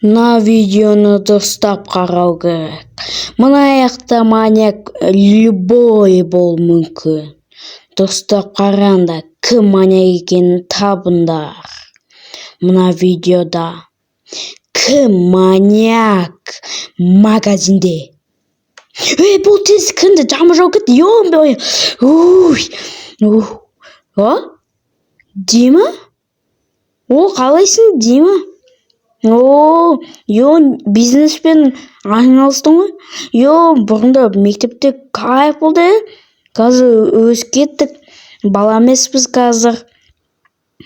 Мына видеоны дұрыстап қарау керек. Мына жақта маньяк любой болуы мүмкін. Дұрыстап қараңдар, кім маньяк екенін табыңдар. Мына видеода кім маньяк магазинде? Ей, бұл тез кімді жаңбыр жауып кетті, ё. Уй, а, Дима? О, қалайсың, Дима? О, ё, бизнеспен айналыстың ғой. Ё, бұрында мектепте кайф болды, иә? Қазір өсіп кеттік, бала емеспіз қазір.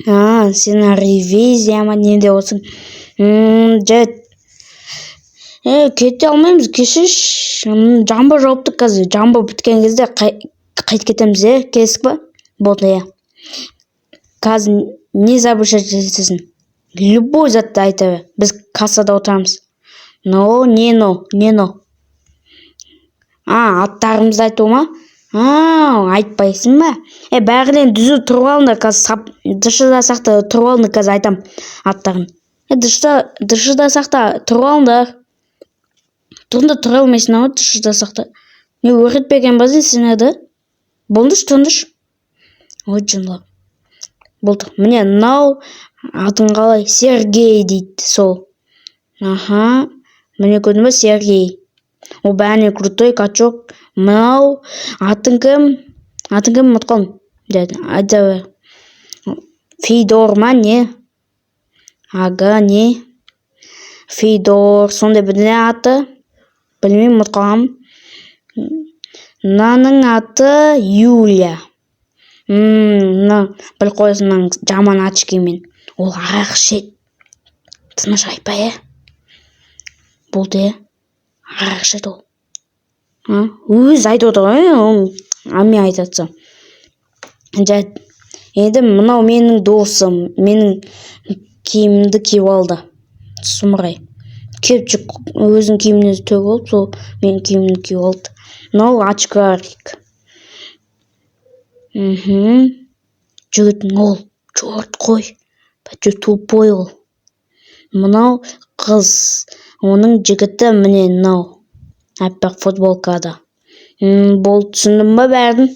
А, сен ревизия ма, не деп отырсың? Жарайды. Е, кете алмаймыз, кешірші. Жаңбыр жауып тұр қазір. Жаңбыр біткен кезде қайтып кетеміз, иә? Келістік па? Болды, иә. Қазір не запрещать етесің? Любой затты айта бер. Біз кассада отырамыз. Но, не, но, не, но. А, аттарымызды айту ма? А, айтпайсың ба? Е, бәрінен түзу тұрып алыңдар, қазір сап дышыда сақта тұрып алыңдар, қазір айтам аттарын. Е, дышыда сақта тұрып алыңдар. Тұрыңдар, тұра алмайсың ау, дышыда сақта. Не үйретпеген ба сені? Болыңдаршы, тұрыңдаршы. Ой, жындылар. Болды. Міне, мынау атың қалай? Сергей дейді сол. Аха. Міне, көрдің ба, Сергей. Ол бәрінен крутой качок. Мынау атың кім? Атың кім, ұмытып қалдым. Деді. Айта бер. Федор ма, не? Ага, не? Федор, сондай бірдеңе аты. Білмеймін, ұмытып қалғанмын. Мынаның аты Юля. Мына біліп қоясың, мынаның жаман очкимен. Ол арақ ішеді. Тыныш айтпа, иә? Болды, иә, арақ ішеді ол. А, өзі айтып отыр ғой, а мен айтып жатсам. Жарайды, енді мынау менің досым, менің киімімді киіп алды, сұмырай. Кепчик өзінің киіміне төгіп алып, сол менің киімімді киіп алды. Мынау очкарик. Жігітің ол черт қой, бәтө, тупой ол. Мынау қыз, оның жігіті міне, мынау аппақ футболкада. Болды, түсіндің ба бәрін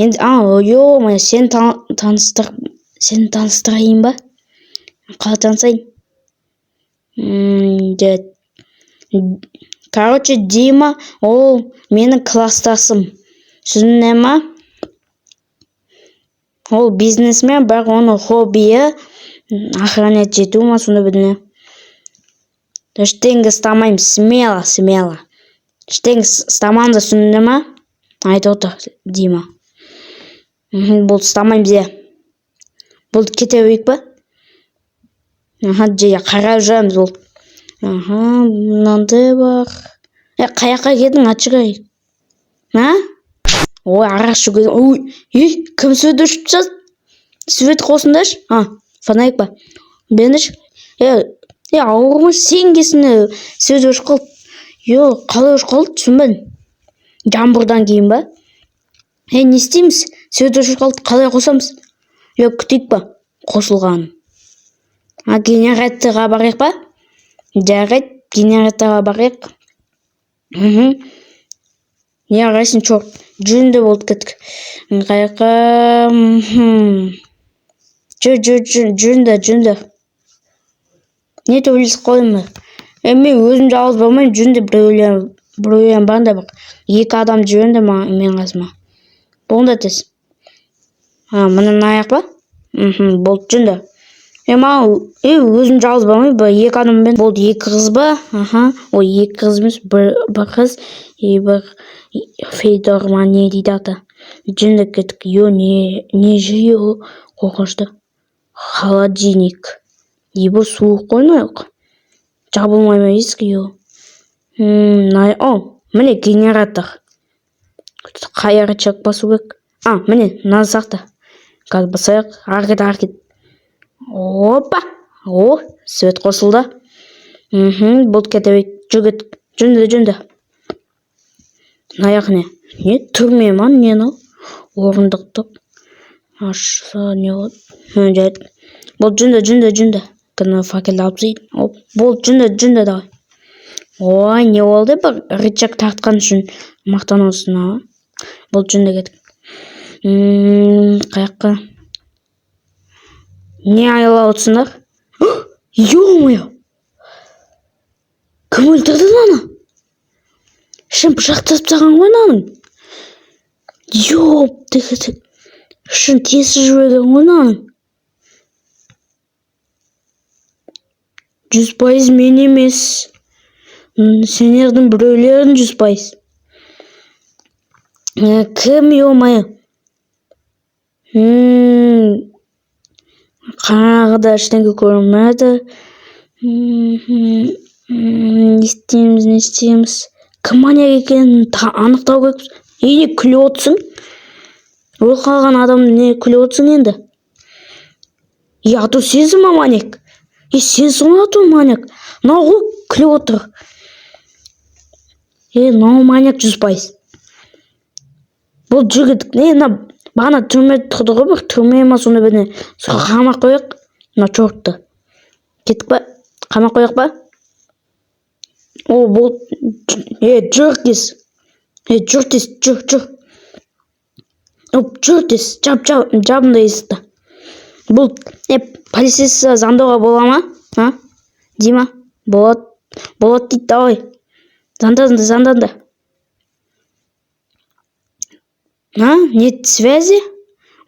енді? А, ё-моё, сені таныстыр, сені таныстырайын ба? Қалай танысайын? Жарайды. Короче, Дима ол менің класстасым, түсіндің ма? Ол бизнесмен, бірақ оның хоббиі охранять ету ма, сондай бірдеңе. Ештеңе ұстамаймын, смело, смело, ештеңе ұстамаңдар, түсіндің ма? Айтып отыр Дима. Болды, ұстамаймыз, иә. Болды, кете берейік па? Аха, жай қарап жүреміз, болды. Аха, мынандай бар. Е, қай жаққа кеттің, очкарик? А, ой, арақ ішуге. Ой, ей, кім свет өшіріп тастады? Свет қосыңдаршы. А, фонарик па? Беріңдерші. Е, е, ауырма, сен кесіне свет өшіп қалды. Е, қалай өшіп қалды, түсінбедім. Жаңбырдан кейін ба? Е, не істейміз? Свет өшіп қалды, қалай қосамыз? Е, күтейік па қосылғанын? А, генераторға барайық па? Жарайды, генераторға барайық. Не қарайсың, черт? Жүріңдер, болды, кеттік. Қай жаққа? Жүр, жүр, жүр, жүріңдер, жүріңдер. Не, төбелесіп қойма. Е, мен өзім жалғыз бармаймын, жүріңдер, біреулер, біреулер барыңдар, бір екі адам жіберіңдер маған, менің қасыма. Болыңдар тез. А, мына мына аяқ па? Болды, жүріңдер. Е, маған, е, өзім жалғыз бармаймын, бір екі адаммен. Болды, екі қыз ба? Аха. Ой, екі қыз емес, бір қыз и бір Федор ма, не дейді аты. Жүріңдер, кеттік. Е, не жүйе қорқынышты. Холодильник. Ебі, суық қой мына. Жабылмай ма есік, е? О, міне генератор. Қай рычаг басу керек? А, міне, мынаны сақта. Қазір басайық. Ары кет, ары кет. Опа! О, свет қосылды. Болды, кете берейік. Жүр, кеттік. Жүріңдер, жүріңдер. Мына жақ не? Не, түрме ма, не мынау? Орындықты ашса не болады? Жарайды. Болды, жүріңдер, жүріңдер, жүріңдер. Мына факелді алып тастайын. Оп, болды, жөнде, жөнде, давай. Ой, не болды, бір рычаг тартқан үшін мақтанып отырсың, а? Болды, жөнде, кеттік. Қаяққа? Не аялап отырсыңдар? Ё-моё! Кім өлтірді мынаны? Ішін пышақтап тастаған ғой мынаның. Ёп, ішін тесіп жіберген ғой мынаның. 100% мен емес. Сендердің біреулерің 100%. Кім, ё-моё? Қараңғыда ештеңе көрінмеді. Не істейміз, не істейміз? Кім маньяк екенін анықтау керекпіз. Ей, не күліп отырсың? Өліп қалған адам, не күліп отырсың енді? Е, а то сенсің ба маньяк? Е, сенсің ғой, а то маньяк. Мынау ғой күліп отыр. Е, мынау маньяк 100%. Бұл жігіт, не, мына бағана түрмеде тұрды ғой, бір түрме ма, сондай бірдеңе. Сол қамап қояйық мына чёртты. Кеттік па? Қамап қояйық па? О, болды. Е, жүр тез. Е, жүр тез, жүр, жүр. Оп, жүр тез. Жап, жап, жап мында есікті. Бұл, е, полицейский звондауға бола ма? А? Дима? Болады. Болады дейді, давай. Звонда, звонда. А? Нет связи?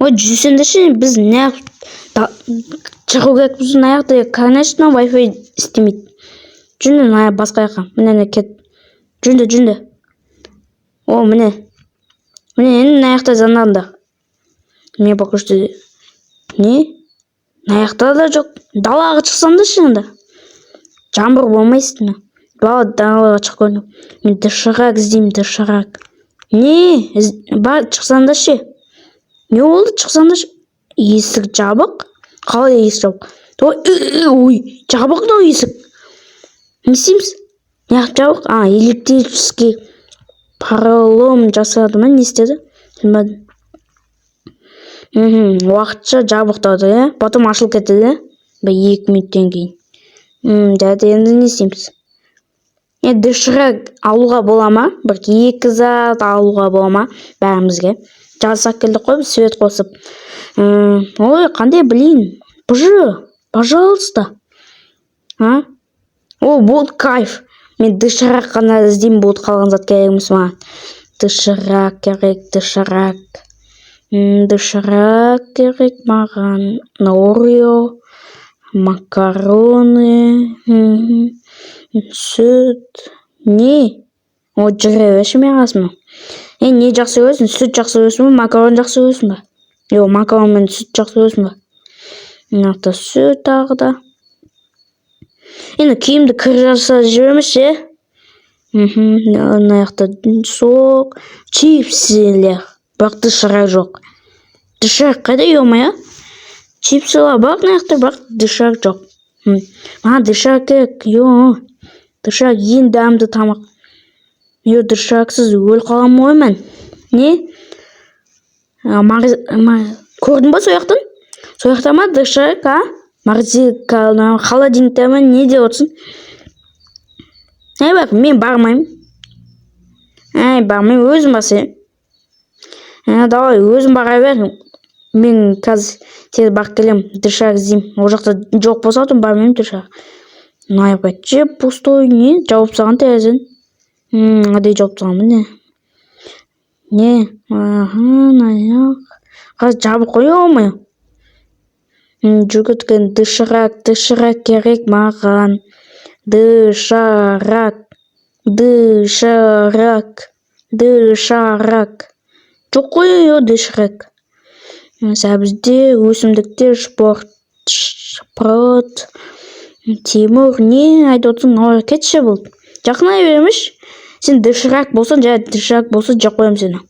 Ой, жүрсеңдерші, біз неғып шығу керекпіз мына жақта, конечно, Wi-Fi істемейді. Жүріңдер мына басқа жаққа. Міне, міне, кет. Жүріңдер, жүріңдер. О, міне. Міне, енді мына жақта звондаңдар. Мен пока что не? Мына жақта да жоқ. Далаға шықсаңдаршы енді. Жаңбыр болмайсың. Бала, далаға шығып көрдім. Мен доширак іздеймін, доширак. Не? Бар, шықсаңдаршы. Не болды, шықсаңдаршы. Есік жабық. Қалай есік жабық? Ой, ой, жабық мынау есік. Не істейміз? Неғып жабық? А, электрический пролом жасады ма, не істеді? Білмедім. Уақытша жабық тұрды, иә? Потом ашылып кетеді, иә? Бір 2 минуттен кейін. Жарайды, енді не істейміз? Е, доширак алуға бола ма? Бір екі зат алуға бола ма бәрімізге? Жасап келдік қой біз свет қосып. Ой, қандай, блин? Бжы, пожалуйста. А? О, болды, кайф. Мен доширак қана іздеймін, болды, қалған зат керек емес маған. Доширак керек, доширак. Доширак керек маған. Орео, макароны, сүт. Не? О, жүре берші менің қасыма. Е, не жақсы көресің? Сүт жақсы көресің бе, макарон жақсы көресің бе? Жоқ, макарон мен сүт жақсы көресің бе? Мына жақта сүт тағы да. Енді киімді кір жаса жібермеші, е? Мына жақта сок, чипсилер. Бірақ доширак жоқ. Доширак қайда, ё-моё? Чипсилар бар мына жақта, бірақ доширак жоқ. Маған доширак керек, ё. Доширак ең дәмді тамақ. Ё, дошираксыз өліп қаламын ғой мен. Не? Көрдің ба сол жақтан? Сол жақта ма доширак, а? Морозилка, холодильникте ма, не деп отырсың? Әй, бірақ мен бармаймын. Әй, бармаймын, өзім барсайын. Ә, давай, өзің бара бер. Мен қазір тез барып келемін, доширак іздеймін. Ол жақта жоқ болса, то бармаймын доширак. Мына вообще пустой, не? Жауып тастаған терезені. Әдейі жауып тастаған, міне. Не? Аха, мына жақ. Қазір жабық қой, ё-моё. Жүгірткен доширак, доширак керек маған. Доширак, доширак, доширак. Жоқ қой, доширак. Сәбізде, өсімдіктер, шпрот, шпрот, Тимур, не айтып отырсың? Ой, кетші бұл. Жақынай бермеші. Сен доширак болсаң, жай доширак болса, жеп қоямын сені.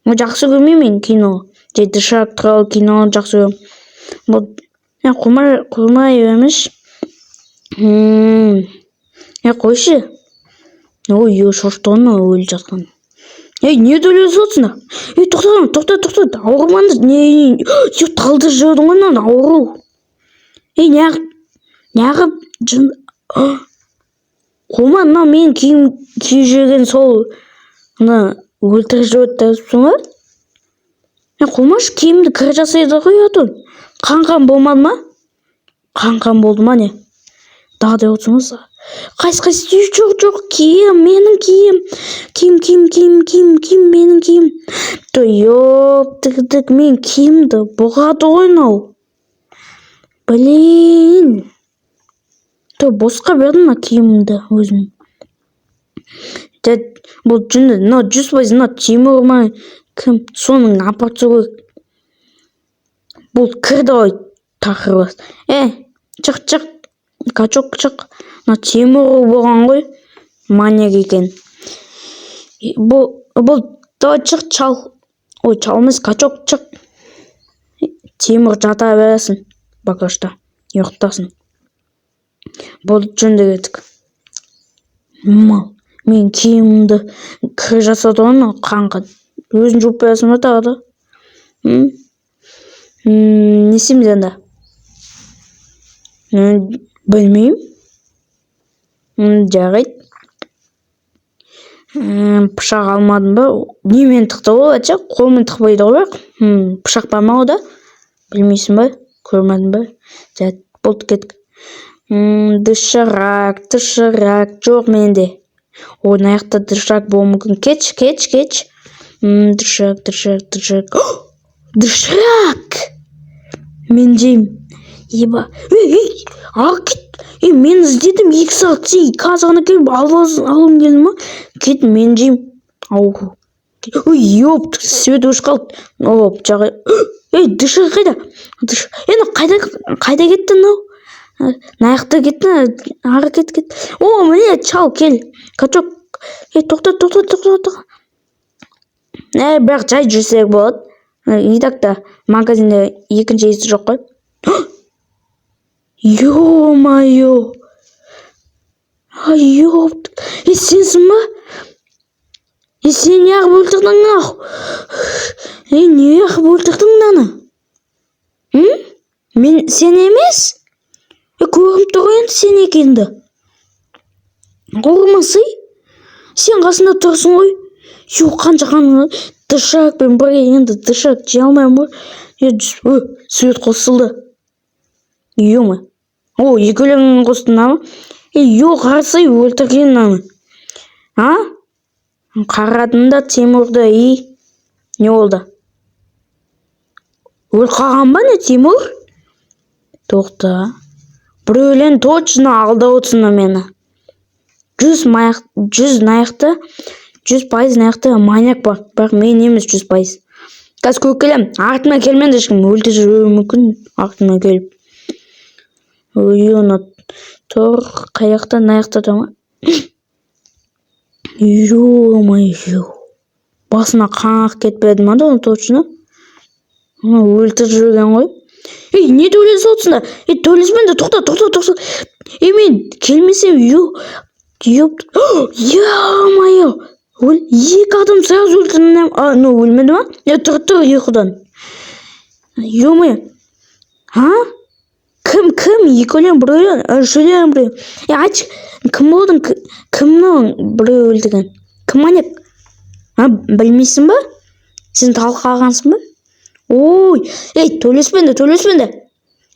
Ой, жақсы көрмеймін мен кино. Жай доширак туралы кино жақсы көремін. Бұл қоймай, қоймай бермеші. Е, қойшы. Ой, ё, шошытты ғой мынау өліп жатқан. Ей, не төлесіп отырсыңдар? Ей, тоқта, тоқта, тоқта, ауырмаңдар. Не, не, талдырып жібердің ғой мынаны, ауру. Ей, неғып Неғып жын қума? Мынау мен киім киіп жүрген сол мына өлтіріп жіберді депсің ба? Е, қумашы, киімді кір жасайды ғой, а то қан қан болмады ма? Қан қан болды ма, не да деп отырсың ғой? Қайсы, қайсы? Жоқ, жоқ, киім, менің киім, киім, киім, киім, киім, киім, менің киім. То ёптігдік, мен киімді бұғады ғой мынау. Блин, то босқа бердім мына киімімді өзім. Бұл жынды мынау, 100% мынау Тимур ма, кім, соның апарып тастау керек. Бұл кірді ғой тақыр бас. Е, шық, шық, качок, шық. Мына Тимур болған ғой маньяк екен бұл. Давай, шық, чал. Ой, чал емес, качок, шық. Тимур, жата бересің пока что, ұйықтасын. Болды, жөнді, кеттік. Мал мен киімімді кір жасады ғой мынау, қаңқа. Өзің жуып бересің ба тағы да? Не істейміз енді? Білмеймін. Жарайды. Пышақ алмадым ба? Немен тықты ол? Айтшы, қолмен тықпайды ғой, бірақ пышақ бар ма онда? Білмейсің ба, көрмедің ба? Жарайды, болды, кеттік. Доширак, доширак жоқ менде. Ой, мына жақта доширак болуы мүмкін. Кетші, кетші, кетші. Доширак, доширак, доширак, доширак мен жеймін. Еба, ей, ей, ал, кет. Ей, мен іздедім 2 сағат, сен қазір ғана келіп алғың келді ма? Кет, мен жеймін, ауру. Ой, ёп, свет өшіп қалды. Оп, жағай. Ей, доширак қайда? Ей, мынау қайда, қайда кетті мынау? Мына жақта кетті. Ары кет, кет. О, міне, чал, кел, качок. Ей, тоқта, тоқта, тоқта, тоқта. Е, бірақ жай жүрсек болады и так та магазинде екінші иесі жоқ қой. Ё-моё, ай, ёп, е, сенсің ба? Е, сен неғып өлтірдің мынау? Е, неғып өлтірдің мынаны? Мен сен емес. Е, көрініп тұр ғой енді сен екенді. Ұрмасай, сен қасында тұрсың ғой. Ё, қанша қан. Доширакпен бірге енді доширак жей алмаймын ғой. Е, ө, свет қосылды. Ё, о, екеулерің қостың ма? Е, ё, қарасай, өлтірген мынаны. А, қарадым да Тимурды. И не болды, өліп қалған ба, не, Тимур? Тоқта, біреулер точно алдап отырсыңдар мені. Жүз маяқ, жүз мына, 100% мына жақта маньяк бар, бірақ мен емес, 100%. Қазір көріп келемін. Артымнан келмеңдер ешкім, өлтіріп жіберуі мүмкін артымнан келіп. Ой, ана тұр қай жақта? Мына жақта тұр ма? Ё-моё, басына қан ағып кетпеді ма да? Точно өлтіріп жіберген ғой. Ей, не төбелесіп отырсыңдар? Ей, төбелеспеңдер, тоқта, тоқта, тоқта. Ей, мен келмесем, ё, ёп, ё-моё, екі адам сразу өлтірдім. А, ну, өлмеді ма? Е, тұр, тұр ұйқыдан. Ё-моё, а кім, кім? Екеулен, біреулен, үшеулен, біреу. Е, айтшы, кім болдың? Кім мынау біреу өлтірген? Кім маньяк? А, білмейсің ба? Сен талып қалғансың ба? Ой, ей, төбелеспеңдер, төбелеспеңдер.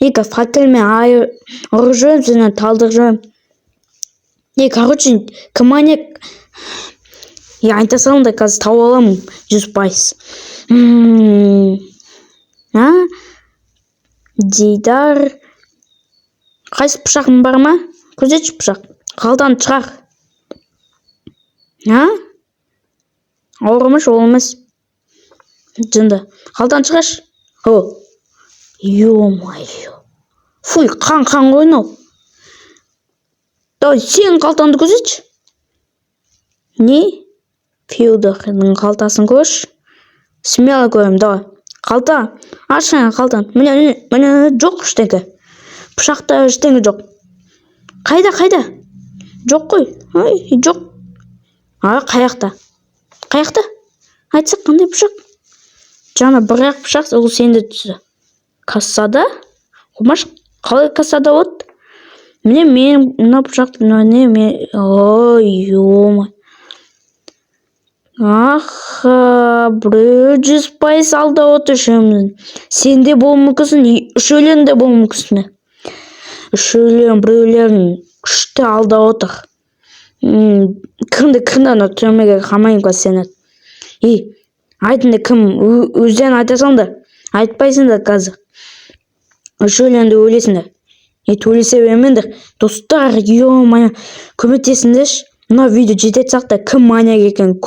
Ей, факелмен айыр ұрып жіберемін сені, талдырып жіберемін. Ей, короче, кім маньяк? Е, айта салыңдар, қазір тауып аламын 100%. А, Дидар, қайсы? Пышағың бар ма? Көрсетші, пышақ. Қалтаны шығар. А, ауырмашы, ол емес, жынды, қалтаны шығаршы. О, ё-моё, фуй, қан, қан ғой мынау. Давай, сенің қалтаңды көрсетші. Не, Федордың қалтасын көрші. Смело көремін, давай. Қалта аш қалтаны. Міне, міне, міне, жоқ ештеңе. Пышақта ештеңе жоқ. Қайда, қайда? Жоқ қой. Ай, жоқ. А, қаяқта, қаяқта? Айтсақ, қандай пышақ? Жаңа бір ақ пышақ, ол сенде түсті. Кассада? Қумаш, қалай кассада болады? Міне, мен мына пышақ, міне мен. Ой, ё. Аха, біреу 100% алдап отыр үшеумізді. Сен де болуы мүмкінсің, үшеулерің де болуы мүмкінсіңдер. Үшеулерің біреулерің күшті алдап отыр. Кіріңдер, кіріңдер, ана түрмеге қамаймын қазір сені. Ей, айтыңдар, кім? Өздерің айта салыңдар. Айтпайсыңдар қазір. Үшеулерің де өлесіңдер. Ей, төлесе бермеңдер. Достар, ё-моё, көмектесіңдерші. Мына видео жететін сияқты, кім маньяк екенін.